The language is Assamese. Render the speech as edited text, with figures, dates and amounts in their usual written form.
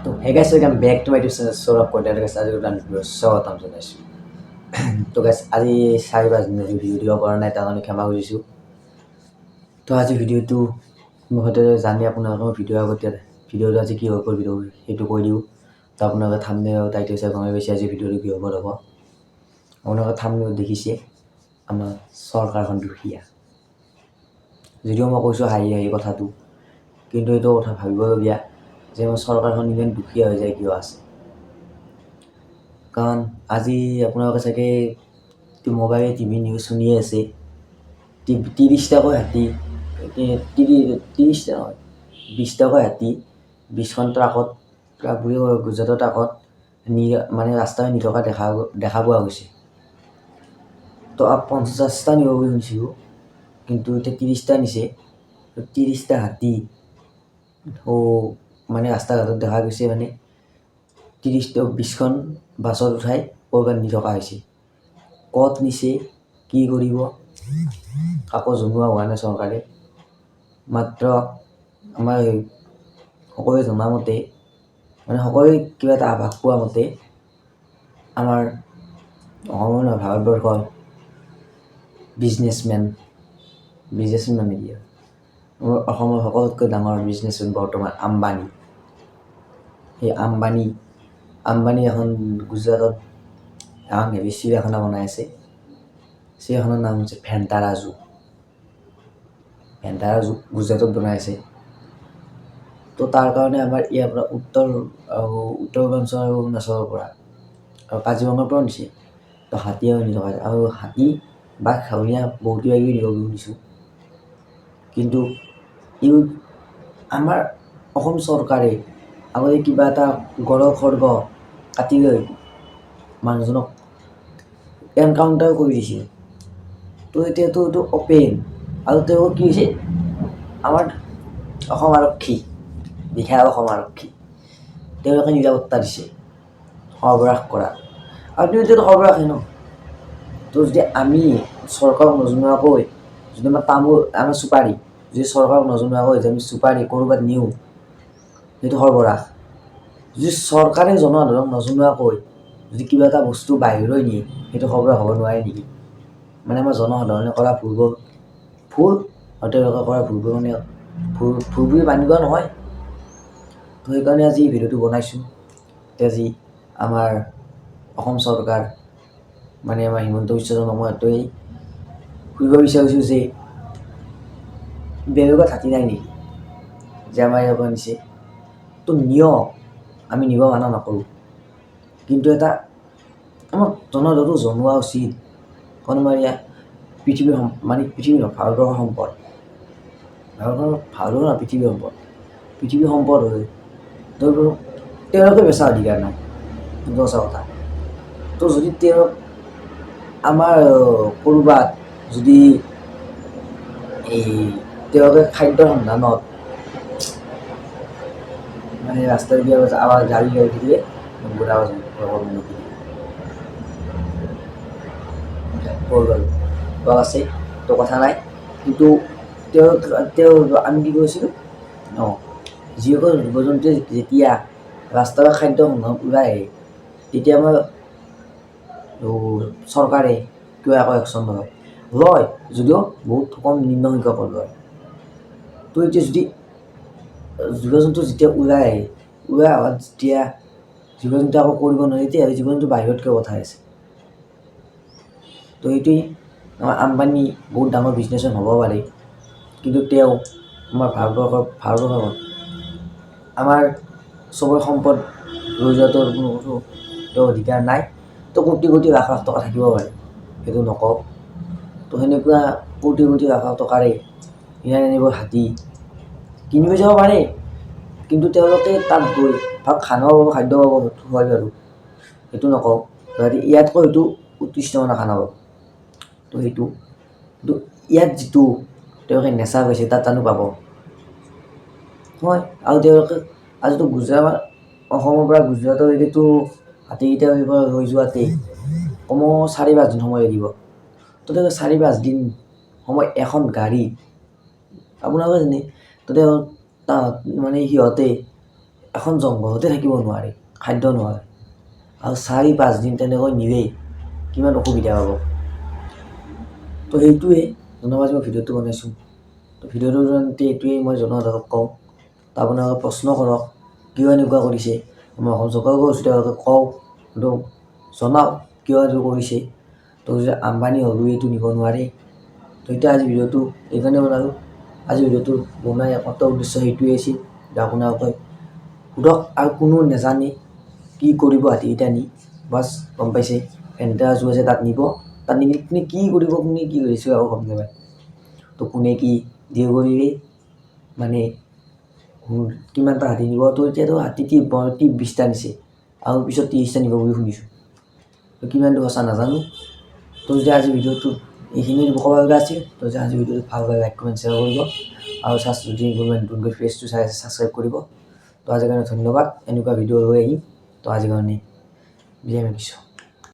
তো hey guys, welcome back to my YouTube channel Sourav Koitar. Guys, আজি নতুন ভিডিঅ' স্বাগতম জনাইছোঁ। তো গাইছ, আজি 4-5 দিন ধৰি ভিডিঅ' দিব পৰা নাই, তাৰ কাৰণে ক্ষমা খুজিছোঁ। তো আজি ভিডিঅ'টো মুখতে জানি আপোনালোকৰ ভিডিঅ' আগতে ভিডিঅ'টো আজি কি হ'ব ভিডিঅ' সেইটো কৈ দিওঁ। তো আপোনালোকে থাম্বনেইল আৰু টাইটেল চাই গমেই পাইছে আজি ভিডিঅ'টো কি হ'ব হ'ব। আপোনালোকে থাম্বনেইলত দেখিছে, আমাৰ চৰকাৰখন দুখীয়া। যদিও মই কৈছোঁ হাঁহি হাঁহি কথাটো, কিন্তু এইটো কথা ভাবিবলগীয়া যে আমাৰ চৰকাৰখন ইমান দুখীয়া হৈ যায় কিয় আছে। কাৰণ আজি আপোনালোকে চাগে মোবাইল, টিভি, নিউজ শুনিয়ে আছে, 30টাকৈ হাতী, 30টা নহয়, 20টাকৈ হাতী 20খন ট্ৰাকত, ট্ৰাক বুলি কয়, গুজৰাটৰ ট্ৰাকত নি মানে ৰাস্তাৰে নি থকা দেখা দেখা পোৱা গৈছে। তো 50টা নিব বুলি শুনিছিলোঁ, কিন্তু এতিয়া 30টা নিছে। 30টা হাতী মানে ৰাস্তা ঘাটত দেখা গৈছে, মানে 30টা 20খন বাছত উঠাই ক'ৰবাত নি থকা হৈছে। ক'ত নিছে, কি কৰিব, কাকো জনোৱা হোৱা নাই চৰকাৰে। মাত্ৰ আমাৰ সকলোৱে জনামতে, মানে সকলোৱে কিবা এটা আভাস পোৱা মতে, আমাৰ অসমৰ নহয়, ভাৰতবৰ্ষৰ বিজনেছমেন, বিজনেছমেন মানে কি আৰু, আমাৰ অসমৰ সকলোতকৈ ডাঙৰ বিজনেছমেন বৰ্তমান আম্বানী। সেই আম্বানী আম্বানী এখন গুজৰাটত এখন হেভি চিৰিয়াখানা বনাই আছে। চিৰিয়াখানাৰ নাম হৈছে ভেণ্টাৰা জু। ভেণ্টাৰা জু গুজৰাটত বনাই আছে। তো তাৰ কাৰণে আমাৰ ইয়াৰ পৰা উত্তৰ উত্তৰ পূৰ্বাঞ্চল আৰু অৰুণাচলৰ পৰা আৰু কাজিৰঙাৰ পৰাও নিছে। তো হাতী আৰু নি থকা আৰু হাতী, বাঘ, হাৱলীয়া বহুত কিবা কিবি নিব বুলি শুনিছোঁ। কিন্তু এই আমাৰ অসম চৰকাৰে আগতে কিবা এটা গঁড়ৰ খৰ্গ কাটি লৈ মানুহজনক এনকাউণ্টাৰ কৰি দিছিল। তো এতিয়াতো এইটো অ'পেন আৰু তেওঁ কি হৈছে, আমাৰ অসম আৰক্ষী, বিশাল অসম আৰক্ষী, তেওঁলোকে নিৰাপত্তা দিছে সৰবৰাহ কৰা। আৰু এতিয়াতো সৰবৰাহে ন। তো যদি আমি চৰকাৰক নজনোৱাকৈ যদি আমাৰ তামোল, আমাৰ চুপাৰি যদি চৰকাৰক নজনোৱাকৈ যদি আমি চুপাৰি ক'ৰবাত নিওঁ, সেইটো সৰবৰাহ। যদি চৰকাৰে জনসাধাৰণক নজনোৱাকৈ যদি কিবা এটা বস্তু বাহিৰলৈ নিয়ে, সেইটো সৰবৰাহ হ'ব নোৱাৰে নেকি? মানে আমাৰ জনসাধাৰণে কৰা ভুলবোৰ ভুল আৰু তেওঁলোকে কৰা ভুলবোৰ মানে ভুল ভুল বুলি মানি লোৱা নহয়। তো সেইকাৰণে আজি ভিডিঅ'টো বনাইছোঁ। এতিয়া আজি আমাৰ অসম চৰকাৰ, মানে আমাৰ হিমন্ত বিশ্ব শৰ্মাক মই এইটোৱেই সুধিব বিচাৰিছোঁ যে বেলেগত হাতী নাই নেকি যে আমাৰ ইয়াৰ পৰা নিছে? তো নিয়ক, আমি নিব মানা নকৰোঁ, কিন্তু এটা আমাক জনসাধাৰণক জনোৱা উচিত। কাৰণ আমাৰ ইয়াত পৃথিৱীৰ মানে পৃথিৱীৰ নহয়, ভাৰতবৰ্ষৰ সম্পদ, ভাৰতৰ ভাৰতৰ নহয়, পৃথিৱীৰ সম্পদ, পৃথিৱীৰ সম্পদ হয় তেওঁলোকে বেচা অধিকাৰ নাই, সেইটো সঁচা কথা। তো যদি তেওঁ আমাৰ ক'ৰবাত যদি এই তেওঁলোকে খাদ্যৰ সন্ধানত মানে ৰাস্তাত কিবা আৱাজ, গাড়ী গাড়ী থাকিলে বহুত আৱাজ হয়, হ'ল বাৰু আছে, তো কথা নাই। কিন্তু তেওঁ তেওঁ আমি কি কৰিছিলোঁ, অঁ, যিসকল জীৱ জন্তুৱে যেতিয়া ৰাস্তাৰ খাদ্য সন্ধানত ওলাই আহে, তেতিয়া আমাৰ চৰকাৰে কিয় একো একশ্যন নলয়? লয় যদিও বহুত কম, নিম্ন সংখ্যকৰ লয়। তো এতিয়া যদি জীৱ জন্তু যেতিয়া ওলাই আহে, ওলাই অহাত যেতিয়া জীৱ জন্তু একো কৰিব নোৱাৰে, তেতিয়া জীৱ জন্তু বাহিৰত কিয় পঠাই আছে? তো সেইটোৱেই, আমাৰ আম্বানী বহুত ডাঙৰ বিজনেছমেন হ'ব পাৰে, কিন্তু তেওঁ আমাৰ ভাৰতবৰ্ষত আমাৰ চবৰে সম্পদ লৈ যোৱাটোৰ কোনো তেওঁ অধিকাৰ নাই। তো কোটি কোটি, লাখ লাখ টকা থাকিব পাৰে, সেইটো নকওঁ। তো সেনেকুৱা কোটি কোটি, লাখ লাখ টকাৰে ইমান এনেবোৰ হাতী কিনিব যাব পাৰে, কিন্তু তেওঁলোকে তাত গৈ ভাল খানাও পাব, খাদ্য পাব, সেইটো হয় বাৰু, সেইটো নকওঁ। ইয়াতকৈ হয়তো উৎকৃষ্ট মানৰ খানা পাব, তো সেইটো। কিন্তু ইয়াত যিটো তেওঁলোকে নেচাৰ পাইছে, তাত জানো পাব? হয়। আৰু তেওঁলোকে আজিতো গুজৰাট, অসমৰ পৰা গুজৰাটলৈকেতো হাতীকেইটা লৈ যোৱাতেই কমেও 4-5 দিন সময় লাগিব। তো তেওঁলোকে 4-5 দিন সময় এখন গাড়ীত, আপোনালোকে জানে, তো তেওঁ তাত মানে সিহঁতে এখন জংঘলতে থাকিব নোৱাৰে খাদ্য নোহোৱাকৈ, আৰু 4-5 দিন তেনেকৈ নিলেই কিমান অসুবিধা হ'ব। তো সেইটোৱে জনাব আজি মই ভিডিঅ'টো বনাইছোঁ। তো ভিডিঅ'টোৰ এইটোৱেই মই জনসাধাৰণক কওঁ, তো আপোনালোকে প্ৰশ্ন কৰক কিয় এনেকুৱা কৰিছে। মই অসম চৰকাৰকো কৈছোঁ, তেওঁলোকে কওক, কিন্তু জনাওক কিয় এইটো কৰিছে। তো যে আম্বানী হ'লেও এইটো নিব নোৱাৰে। তো এতিয়া আজি ভিডিঅ'টো এইকাৰণে বনালোঁ। আজি ভিডিঅ'টো বনোৱাৰ একমাত্ৰ উদ্দেশ্য সেইটোৱে আছিল যে আপোনালোকে সোধক আৰু কোনো নাজানে কি কৰিব হাতীকেইটা নি। বাছ গম পাইছে, ভেণ্টা জু আছে তাত নিব, তাত নি কোনে কি কৰিব, কোনে কি কৰিছে একো গম নাপায়। তো কোনে কি দিয়ে কৰিলে মানে কিমানটা হাতী নিব। তো এতিয়াতো হাতী 20টা নিছে আৰু পিছত 30টা নিব বুলি শুনিছোঁ। তো কিমানটো সঁচা নাজানো। তো যদি আজি ভিডিঅ'টো এইখিনি ক'ব লগা আছিল, তো যে আজি ভিডিঅ'টো ভাল পালে লাইক, কমেণ্ট, শ্বেয়াৰ কৰিব আৰু যদি কোনোবাই নতুনকৈ পেজটো চাই আছে, ছাবস্ক্ৰাইব কৰিব। তো আজিৰ কাৰণে ধন্যবাদ। এনেকুৱা ভিডিঅ' লৈ আহিম। তো আজিৰ কাৰণে বিদায় মাগিছোঁ।